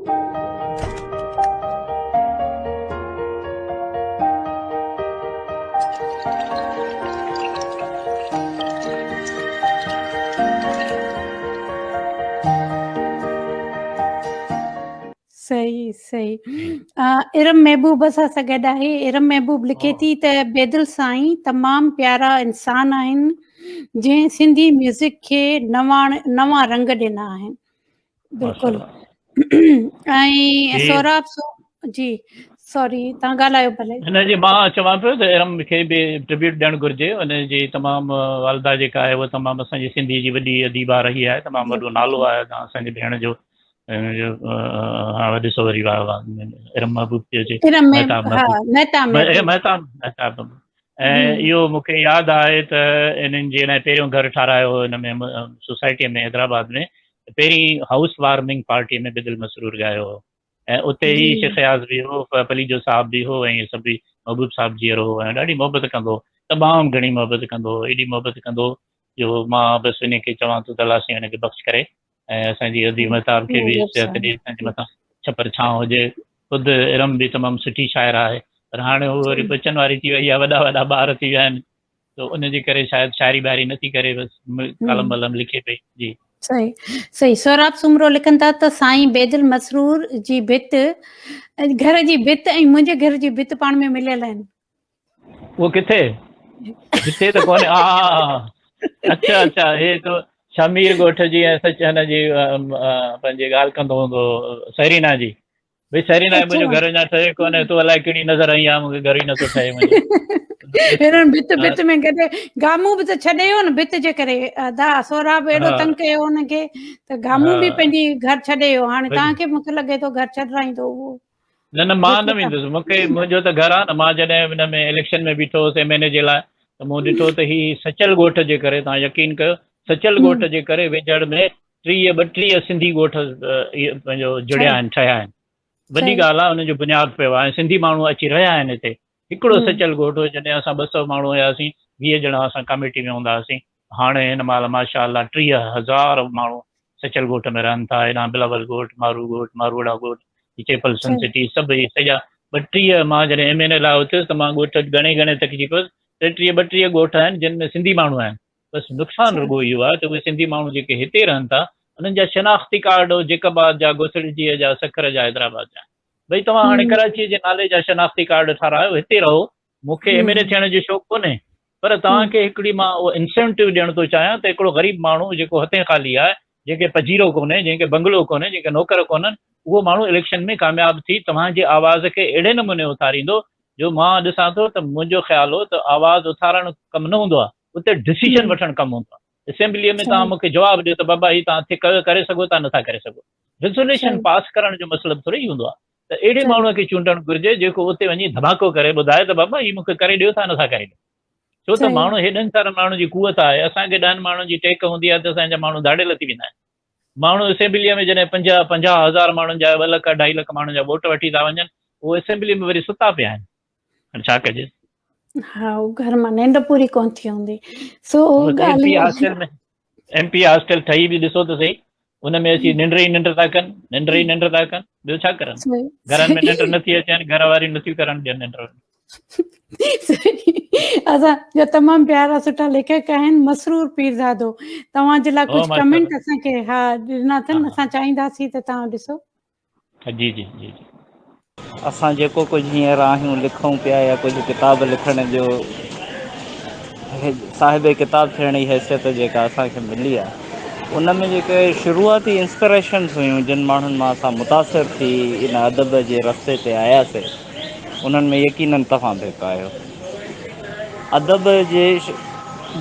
صحيح صحيح ارم محبوب اسان سان گڏ آهي ارم محبوب لکي ٿي ته بيدل سائين تمام پيارا انسان آهن جنهن سنڌي ميوزڪ کي نوان نوان رنگ ڏنا آهن بلڪل ۽ سهراب سو جي سوري تان ڳالهايو ڀلي نه جي مان چوان پيو ته ارم کي به ٽربيوٽ ڏيڻ گهرجي ان جي تمام والده جيڪا آهي اها تمام اسان جي سنڌي جي وڏي اديبه رهي آهي تمام وڏو نالو آهي اسان جي ڀيڻ جو ها ڏسو وري واهه واهه ارم محبوب ٿي اچي مهتاب مهتاب مهتاب ۽ اهو مون کي ياد آهي ته انهن جي لاء پهريون گهر ٺارايو هو هن ۾ سوسائٽيء ۾ حيدرآباد ۾ پهرين هائوس وارمنگ پارٽيء ۾ بدل مسرور ڳايو هو ۽ اتي ئي شيخ اياز به هو، پليجو صاحب به هو ۽ سڀ محبوب صاحب جيئرو هو ۽ ڏاڍي محبت ڪندو هو، تمام گهڻي محبت ڪندو هو، ايڏي محبت ڪندو هو جو مان بس ان کي چوان ٿو ته الله سائين ان کي بخش ڪري ۽ اسان جي ادي مهتاب کي به صحت ڏي، اسان جي مٿان ڇپر ڇانو هجي. خود ارم به تمام سٺي شاعره آهي پر هاڻي هو وري ٻچن واري ٿي وئي آهي، وڏا وڏا ٻار ٿي ويا آهن ته ان جي ڪري شايد شاعري ٻاعري نٿي ڪري بس ڪالم ولم لکي پئي جي. صحيح صحيح سهراب سومرو لکن ٿا ته سائين بيدل مسرور جي ڀت گهر جي ڀت ۽ منهنجي گهر جي ڀت پاڻ ۾ مليل آهن. اهو ڪٿي؟ هتي ته ڪونهي ها ها اڇا اڇا هي ته شمير ڳوٺ جي ۽ سچ هن جي پنهنجي ڳالهه ڪندو هوندو سرينا جي ڀئي سرينا منهنجو گهر اڃا ٺهيو ڪونهي تو الائي ڪهڙي نظر هنئي آهي مونکي گهر ئي نٿو ٺهي منهنجو هنن ڀت ڀت ۾ گڏ گامون به ته ڇڏي ويو نه ڀت جي ڪري ادا سهراب اهڙو تنگ ڪيو هن کي ته گامون به پنهنجي گهر ڇڏي ويو هاڻي توهان کي مونکي لڳي ٿو گهر ڇڏرائيندو اهو نه نه مان نه ويندس مونکي منهنجو ته گهر آهي نه مان جڏهن ان ۾ اليڪشن ۾ بيٺو هوس ايم اين اي جي لاء ته مون ڏٺو ته هي سچل ڳوٺ جي ڪري توهان يقين ڪيو سچل ڳوٺ جي ڪري ويجهڙ ۾ 30 32 سنڌي ڳوٺ پنهنجو جڙيا آهن ٺهيا آهن وڏي ڳالهه آهي ان جو بنياد پيو آهي ۽ سنڌي ماڻهو اچي رهيا آهن هتي هڪڙو سچل ڳوٺ هو جڏهن اسان 200 ماڻهو هياسين 20 ڄڻا اسان ڪاميٽي ۾ هوندا هئاسين هاڻي هن مهل ماشاء الله 30,000 ماڻهو سچل ڳوٺ ۾ رهن ٿا هيڏانهن بلاول ڳوٺ، مارو ڳوٺ، ماروئڙا ڳوٺ، هي چيپل سن سٽي سڀ هي سڄا 32 مان جڏهن ايم اين اي لاء اٿيس ته مان ڳوٺ ڳڻي ڳڻي ٿڪجي پيس 23 32 ڳوٺ آهن جن ۾ سنڌي ماڻهو آهن بس نقصان رڳو اهو آهي ته اهي سنڌي ماڻهو جيڪي هتي رهن ٿا انهن جا شناختي ڪارڊ جيڪب آباد جا گوسڙجيء جا سکر جا حيدرآباد جا آهن ڀئي توهان هاڻي ڪراچيء جي نالي جا شناختي ڪارڊ ٺارايو هتي رهو مون کي ايم اين اي ٿيڻ جو شوق ڪونهي پر توهان کي هڪڙي مان اهو انسينٽو ڏيڻ ٿو چاهيان ته هڪڙو غريب ماڻهو جيڪو هٿين خالي آهي، جنهن کي پجيرو ڪونهي، جنهن کي بنگلو ڪونهي، جنهن کي نوڪر ڪونهن، اهو ماڻهو اليڪشن ۾ ڪامياب ٿي توهان جي آواز کي اهڙي نموني اٿاريندو جو مان ڏسان ٿو ته منهنجو خيال هو ته آواز اٿارڻ ڪم نه هوندو آهي، اتي ڊسيشن وٺڻ ڪم هوندو آهي. اسيمبليء ۾ توهان مون کي جواب ڏيو ته بابا هي توهان ڪري سگهو ٿا نٿا ڪري سگهو. ريزوليشن پاس ڪرڻ جو مطلب ٿوري ئي هوندو آهي. ته اهڙي ماڻهوء کي چونڊڻ گهرجي جيڪو اتي وڃي ڌماڪو ڪري ٻڌائي ته بابا هي مون کي ڪري ڏيو ٿا نٿا ڪري ڏيو. ڇو ته ماڻهو هيڏن سارن ماڻهن جي قوت آهي، اسان کي ڏهن ماڻهن جي ٽيڪ هوندي آهي ته اسان جا ماڻهو ڌاڙيل ٿي ويندا آهن. ماڻهو اسيمبليء ۾ جڏهن 50، 50 هزار ماڻهن جا ٻه لک اڍائي لک ماڻهن جا ووٽ وٺي ٿا وڃن، اهي اسيمبليء ۾ وري ستا پيا آهن. هاڻي ڇا ڪجي؟ ها هو گهر مان ننڊ پوري ڪونه ٿي هوندي سو M P hostel ۾ M P hostel ٺهي به ڏسو ته سهي ان ۾ اچي ننڊ ئي ننڊ ٿا ڪن ننڊ ئي ننڊ ٿا ڪن ٻيو ڇا ڪرن گهرن ۾ ننڊ نٿي اچن گهر واريون نٿيون ڪرڻ ڏين ننڊ اسان جا تمام پيارا سٺا ليکڪ آهن مسرور پيرزادو توهان جي لاء ڪجهه ڪمينٽ اسان کي ها ڏنا اٿن اسان چاهينداسين ته توهان ڏسو جي جي جي جي. اسان جيڪو ڪجهه هينئر آهيون، لکون پيا يا ڪجهه ڪتاب لکڻ جو صاحب ڪتاب ٿيڻ جي حيثيت جيڪا اسان کي ملي آهي، ان ۾ جيڪي شروعاتي انسپريشنز هيون، جن ماڻهن مان اسان متاثر ٿي ان ادب جي رستي تي آياسي، انهن ۾ يقينن توهان به هڪ آهيو. ادب جي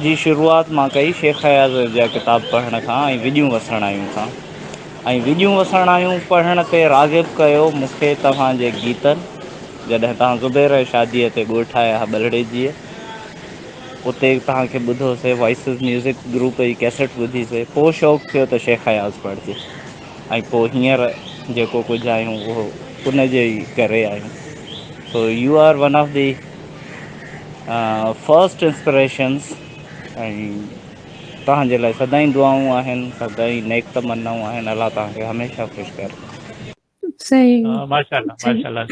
جي شروعات مان ڪئي شيخ اياز جا ڪتاب پڙهڻ کان ۽ وڄون وسڻ آيون کان. ۽ وڄون وسڻ آيون پڙهڻ تي راغب ڪيو مون کي توهان جي گيتن جڏهن توهان زبير جي شاديء تي ڳوٺ آيا ها ٻلهڙيجيء اتي توهان کي ٻڌو سي وائسز ميوزڪ گروپ جي ڪيسٽ ٻڌي سي پوء شوق ٿيو ته شيخ اياز پڙهجي ۽ پوء هينئر جيڪو ڪجهه آهيون اهو ان جي ئي ڪري آهيون so you are one of the first inspirations ۽ توهان جي لاء سدائين دعائون آهن، سدائين نيڪ تمنائون آهن، الله توهان کي هميشه خوش ڪري. صحيح. ماشاءالله ماشاءالله.